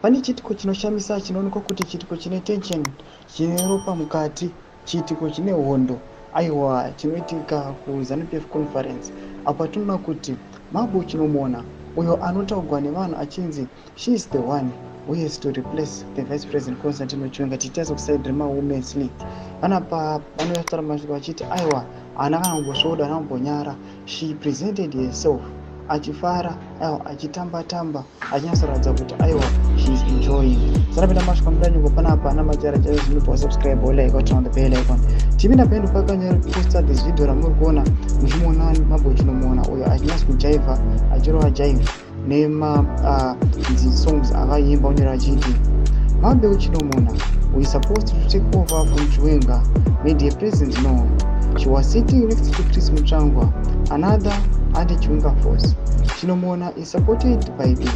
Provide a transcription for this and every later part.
Pane chiitiko chinoshamisa chinoonekwa kuti chiitiko chine tension, chine ropa mukati, chiitiko chine hondo, aiwa, chinoitika kuZANU PF conference, apo tinoona kuti Mabel Chinomona, uyo anotaurwa nevanhu achinzi she is the one who is to replace the Vice President Constantino Chiwenga, tichitarisa kuside remaWomen's League, vanapa vanotaura mashoko vachiti aiwa, haana kana kumbosvoda, haana kumbonyara. She presented herself achifara, aiwa, achitamba tamba, achinyatsoratidza kuti aiwa, she is enjoying. Sarapinda mashoko amudanyuko panapa namachara chaizo zvinobva. Subscribe, like, turn on the bell icon. Tipinda pendo pakanyaposta this video ramuri kuona muchimuona Mabel Chinomona uyo achinyatso kujaivha, achirova jive nema songs avaimba unyora achiti, "Mabel Chinomona, who is supposed to take over from Chiwenga, made her presence known. She was sitting next to Chris Mutsvangwa, another anti-Chiwenga force. Chinomona is supported by the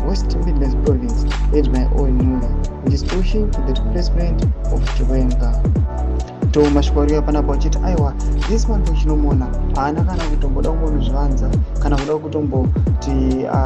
West Midlands province led by Owen Ncube, which is pushing for the replacement of Chiwenga." To mashoko ariyo panapa achiti aiwa, this man Chinomona haana kana kutomboda kumbonozvivanza kana kuda kutomboti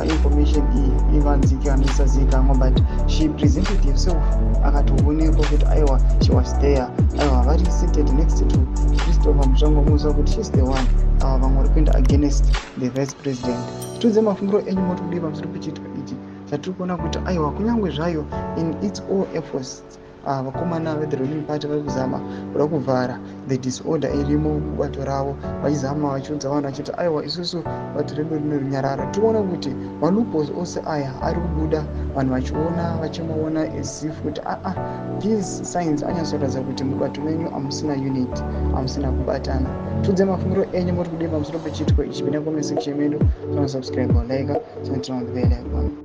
information iyi ivanzike kana isazivikanwa, but she presented herself, akatoonekwa kuti aiwa, she was there, aiwa, vari seated next to Christopher Mutsvangwa. Muziva kuti she is the one. Ava vamwe vari kuenda against the vice president. Tiudze mafungiro enyu, moti kudii pamusoro pechiitiko ichi chatiri kuona kuti aiwa, kunyange zvayo in its all efforts vakomana vethe ruling party vari kuzama kuda kuvhara the disorder irimo mubato ravo, vachizama vachiudza vanhu vachiti aiwa, isusu bato redu rine runyararo, tikuona kuti maloopholes ose aya ari kubuda, vanhu vachiona, vachimaona as if kuti aa, these signs anyatsoratidza kuti mubato menyu hamusina unity, hamusina kubatana. Tiudze mafungiro enyu, muri kudii pamusoro pechiitiko ichi? Pinda comment section medu, subscribe, like, turn on the bell icon.